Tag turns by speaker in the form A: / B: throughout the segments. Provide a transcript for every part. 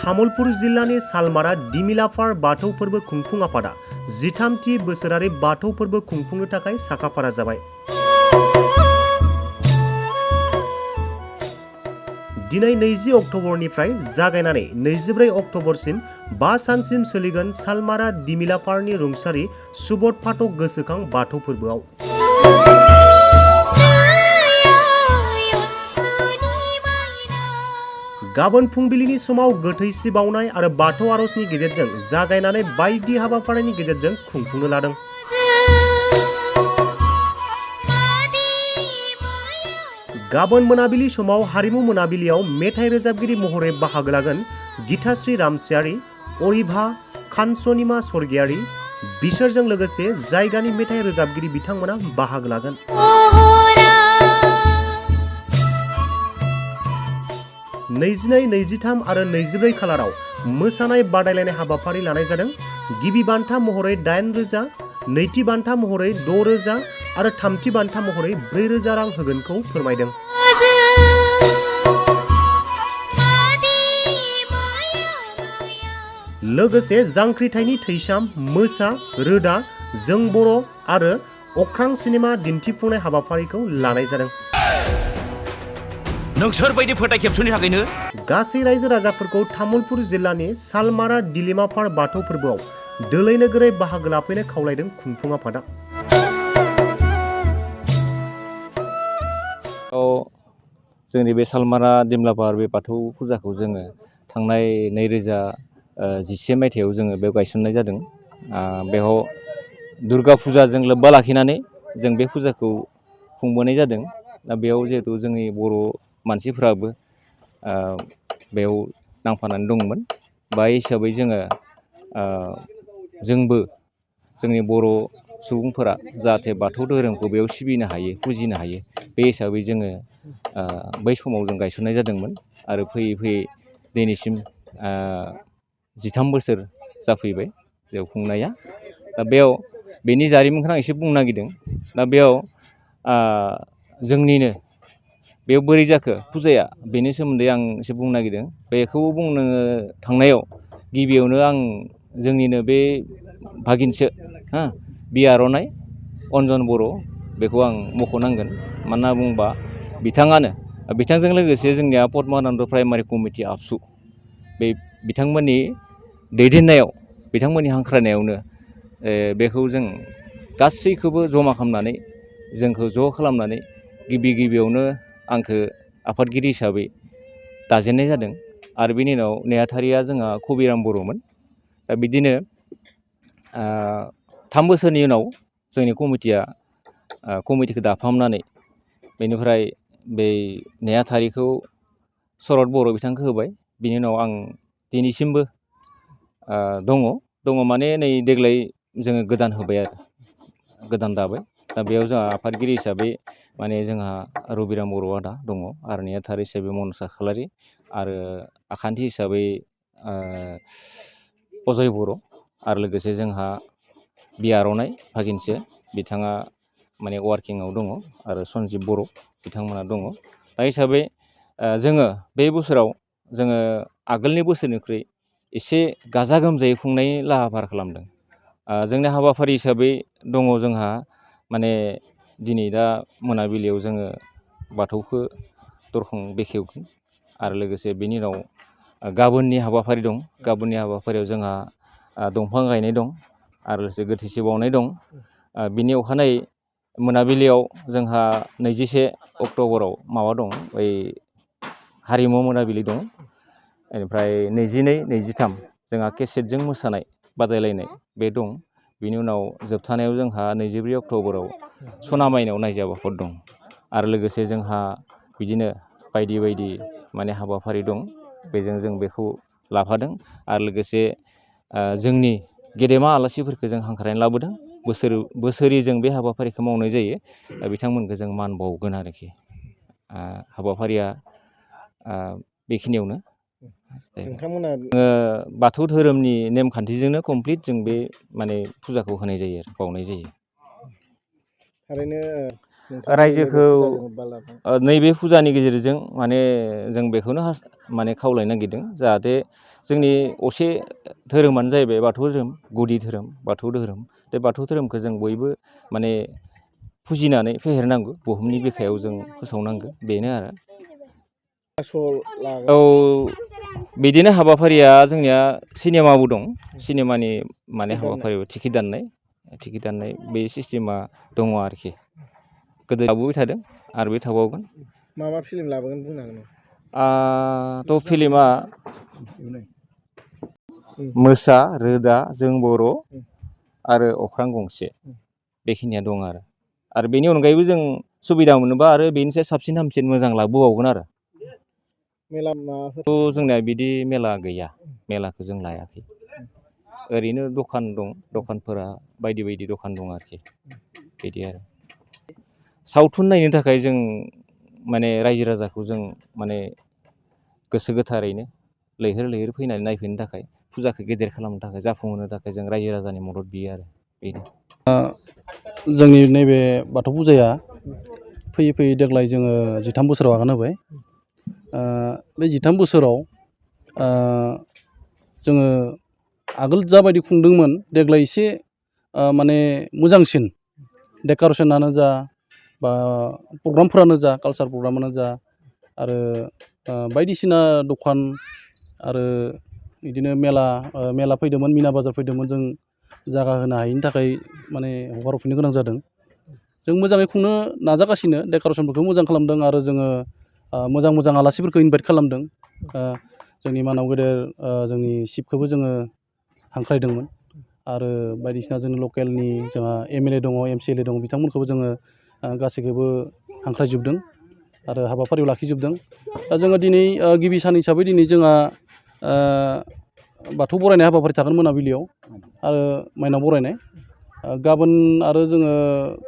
A: तामुलपुर जिल्लानि सालमारा दिमिलाफार बाथौ फोरबो खुंफुं आफादा 13थि बोसोरारि बाथौ फोरबो खुंफुंनो थाखाय साखाफारा जाबाय। दिनै 20 अक्ट'बरनिफ्राय जागायनानै 24 अक्ट'बरसिम 5 सानसिम सोलिगोन सालमारा दिमिलाफारनि रुंसारि सुबोध फाथक गोसोखां बाथौ फोरबोआव। गाबोन फुंबिलिनि समाव गोथैसि बावनाय आरो बाथौ आरजनि गेजेरजों जागायनानै बायदि हाबाफारिनि गेजेरजों खुंफुंनो लादों। गाबोन मोनाबिलि समाव हारिमु मोनाबिलियाव मेथाइ रोजाबगिरि महरै बाहागो लागोन गीताश्री रामसियारि, अरिभा खानसनिमा स्वर्गियारि। बिसोरजों लोगोसे जायगानि मेथाइ रोजाबगिरि बिथांमोना बाहागो लागोन। 22, 23 आरो 24 खालाराव मोसानाय बादायलायनाय हाबाफारि लानाय जादों। गिबि बान्था महरै 8,000, नैथि बान्था महरै 6,000 आरो थामथि बान्था महरै 4,000 रां होगोनखौ फोरमायदों। लोगोसे जांख्रिथायनि थैसाम, मोसा, रोदा, जों बर' आरो अख्रां सिनेमा दिन्थिफुंनाय हाबाफारिखौ लानाय जादों।
B: नोंसोर बायदि फोथाय खेबस'नि थाखायनो
A: गासै रायजो राजाफोरखौ तामुलपुर जिल्लानि सालमारा दिलिमाफार बाथौ फोरबोआव दोलै नोगोरै बाहागो लाफैनो खावलायदों खुंफुं आफादा।
C: जोंनि बे सालमारा दिमलाफार बे बाथौ फुजाखौ जोङो थांनाय 2011 मायथाइयाव जोङो बेयाव गायसननाय जादों। बेयाव दुर्गा फुजाजों लोब्बा लाखिनानै जों बे फुजाखौ खुंबोनाय जादों। दा बेयाव जिहेथु जोंनि बर' मानसिफ्राबो बेयाव नांफानानै दंमोन। बा हिसाबै जोंबो जोंनि बर' सुबुंफोरा जाहाथे बाथौ धोरोमखौ बेयाव सिबिनो हायो, फुजिनो हायो, बे हिसाबै जोङो बै समाव जों गायसननाय जादोंमोन। आरो फैयै फैयै दिनैसिम 13 बोसोर जाफैबाय जेराव खुंनाया। दा बेयाव बेनि जारिमिनखौ आं एसे बुंनो नागिरदों। दा बेयाव जोंनिनो बेयाव बोरै जाखो फुजाया, बेनि सोमोन्दै आं एसे बुंनो नागिरदों। बेखौ बुंनो थांनायाव गिबियावनो आं जोंनिनो बे भागिनसो बि आर'नाइ अन्जन बर' बेखौ आं मख'नांगोन। मानो होनना बुङोबा बिथांजों लोगोसे जोंनिया पद्मानन्द प्राइमारि कमिटि आबसु, बे बिथांमोननि दैदेननायाव, बिथांमोननि हांख्रायनायावनो बेखौ जों गासैखौबो जमा खालामनानै जोंखौ ज' खालामनानै गिबियावनो आंखौ आफादगिरि हिसाबै दाजेननाय जादों। आरो बेनि उनाव नेहाथारिया जोंहा कबिराम बर'मोन। दा बिदिनो 3 बोसोरनि उनाव जोंनि कमिटिखौ दाफामनानै बेनिफ्राय बै नेहाथारिखौ शरद बर' बिथांखौ होबाय। बिनि उनाव आं दिनैसिमबो दङ माने नै देग्लाय जोङो गोदान होबाय आरो गोदान दाबाय। दा बेयाव जोंहा आफादगिरि हिसाबै माने जोंहा रबिराम बर' आदा दङ, आरो नेहाथारि हिसाबै मनसा खाख्लारि, आरो आखान्थि हिसाबै अजय बर', आरो लोगोसे जोंहा बि आर'नाइ भागिनसे बिथाङा माने वार्किंआव दङ, आरो सन्जिब बर' बिथांमोना दङ। दा हिसाबै जोङो बे बोसोराव जोङो आगोलनि बोसोरनिख्रुइ एसे गाजा गोमजायै खुंनायनि लाहार फाहार खालामदों। जोंनि हाबाफारि हिसाबै दङ जोंहा माने दिनै दा मोनाबिलियाव जोङो बाथौखौ दरखं बेखेवगोन। आरो लोगोसे बेनि उनाव गाबोननि हाबाफारि दं। गाबोननि हाबाफारियाव जोंहा दंफां गायनाय दं, आरो लोगोसे गोथैसि बावनाय दं। बिनि अखानायै मोनाबिलियाव जोंहा 21 अक्ट'बराव माबा दं, बै हारिमु मोनाबिलि दं। बेनिफ्राय 22, 23 जोंहा केसेटजों मोसानाय बादायलायनाय बे दं। बिनि उनाव जोबथानायाव जोंहा 24 अक्ट'बराव सना माइनाव नायजाब आफाद दं। आरो लोगोसे जोंहा बिदिनो बायदि बायदि माने हाबाफारि दं। बेजों जों बेखौ लाफादों। आरो लोगोसे जोंनि गेदेमा आलासिफोरखौ जों हांख्रायनानै लाबोदों। बोसोरै जों बे हाबाफारिखौ मावनाय जायो। बिथांमोनखौ जों मान बावगोन आरोखि। हाबाफारिया बेखिनियावनो
A: नोंथांमोना
C: बाथौ धोरोमनि नेमखान्थिजोंनो कमप्लिट जों बे माने फुजाखौ होनाय जायो आरो बावनाय जायो।
A: थारैनो
C: रायजोखौ नैबे फुजानि गेजेरजों माने जों बेखौनो माने खावलायनो नागिरदों जाहाथे जोंनि असे धोरोमानो जाहैबाय बाथौ धोरोम, गुदि धोरोम बाथौ धोरोम। बे बाथौ धोरोमखौ जों बयबो माने फुजिनानै फेहेरनांगौ, बुहुमनि बिखायाव जों फोसावनांगौ, बेनो आरो। औ, बिदिनो हाबाफारिया जोंनिया सिनेमाबो दं, सिनेमानि माने हाबाफारियाव टिकेट दाननाय बे सिस्टेमा दङ आरोखि। गोदो लाबोबाय थादों आरो बे थाबावगोन।
D: मा फिल्म लाबोगोन बुंनो हागोन नामा?
C: थ' फिल्मा मोसा, रोदा, जों बर' आरो अख्रां गंसे, बेखिनिया दं आरो बेनि अनगायैबो जों सुबिदा मोनोबा आरो बेनिसाय साबसिन हामसिन मोजां लाबोबावगोन आरो। थ' जोंनिया बिदि मेला गैया, मेलाखौ जों लायाखै। ओरैनो दखान दं, दखानफोरा बायदि बायदि दखान दं आरोखि, बिदि आरो। सावथुन नायनो थाखाय जों माने रायजो राजाखौ जों माने गोसो गोथारैनो लैहोर लैहोर फैनानै नायफैनो थाखाय, फुजाखौ गेदेर खालामनो थाखाय, जाफुंहोनो थाखाय जों रायजो राजानि मदद बियो आरो बेनो।
E: जोंनि नैबे बाथौ फुजाया फैयै फैयै देग्लाय जोङो 13 बोसोराव आगान होबाय। बे 13 बोसोराव जोङो आगोल जाबायदि खुंदोंमोन देग्लाय एसे माने मोजांसिन डेक'रेसनानो जा बा प्रग्रामफोरानो जा, कालचार प्रग्रामानो जा, आरो बायदिसिना दखान आरो बिदिनो मेला फैदोंमोन, मिना बाजार फैदोंमोन, जों जागा होनो हायिनि थाखाय माने हगारहरफिननो गोनां जादों। जों मोजाङै खुंनो नाजागासिनो, डेक'रेसनफोरखौ मोजां खालामदों आरो जोङो मोजां मोजां आलासिफोरखौ इनभाइट खालामदों। जोंनि मानाव गेदेर जोंनि चिफखौबो जोङो हांख्रायदोंमोन आरो बायदिसिना जोंनि लकेलनि जोंहा MLA दङ, MCLA दङ, बिथांमोनखौबो जोङो गासैखौबो हांख्रायजोबदों आरो हाबाफारियाव लाखिजोबदों। दा जोङो दिनै गिबि सान हिसाबै दिनै जोंहा बाथौ बरायनाय हाबाफारि थागोन मोनाबिलियाव आरो माइनाव बरायनाय। गाबोन आरो जोङो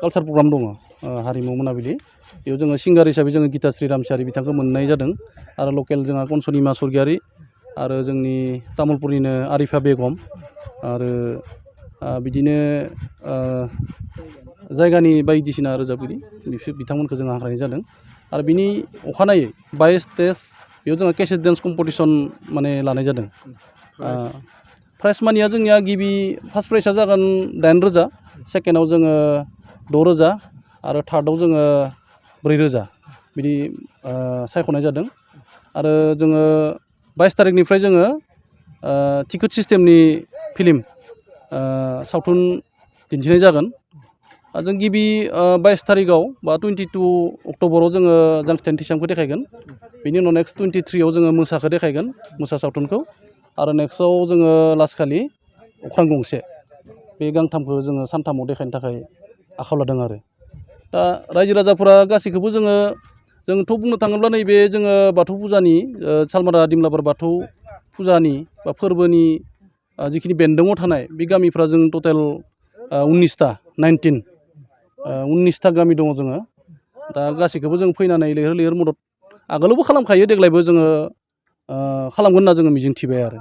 E: कालचार प्रग्राम दङ, हारिमु मोनाबिलि। बेयाव जोङो सिंगार हिसाबै जोङो गिताश्री रामसियारि बिथांखौ मोननाय जादों आरो लकेल जोंहा कनसनिमा स्वर्गियारि आरो जोंनि तामुलपुरनिनो आरिफा बेगम आरो बिदिनो जायगानि बायदिसिना रोजाबगिरि बिथांमोनखौ जोङो हांख्रायनाय जादों। आरो बिनि अखानायै 22 स्टेज बेयाव जोङो केसेट डेन्स कम्पिटिसन माने लानाय जादों। प्राइज मानिया जोंनिया गिबि फार्स्ट प्राइजआ जागोन 8,000, सेकेन्डआव जोङो 6,000 आरो थार्डआव जोङो 4,000 बिदि सायख'नाय जादों। आरो जोङो 22 तारिखनिफ्राय जोङो टिकेट सिस्टेमनि फिल्म सावथुन दिन्थिनाय जागोन। जों गिबि 22 तारिखआव बा 22 अक्ट'बराव जोङो जांख्रिथायनि थैसामखौ देखायगोन। बेनि उनाव नेक्स्ट 23आव जोङो मोसाखौ देखायगोन, मोसा सावथुनखौ। आरो नेक्स्टआव जोङो लास्टखालि अख्रां गंसे, बे गांथामखौ जोङो सानथामाव देखायनो थाखाय आखायाव लादों आरो। दा रायजो राजाफोरा गासैखौबो जोंथ' बुंनो थाङोब्ला नैबे जोङो बाथौ फुजानि सालमारा दिमलाबार बाथौ फुजानि बा फोरबोनि जिखिनि बेन्दोङाव थानाय बे गामिफ्रा जों टटेल 19ता गामि दङ जोङो। दा गासैखौबो जों फैनानै लैहोर लैहोर मदद आगोलावबो खालामखायो, देग्लायबो जोङो खालामगोन होनना जोङो मिजिंथिबाय आरो।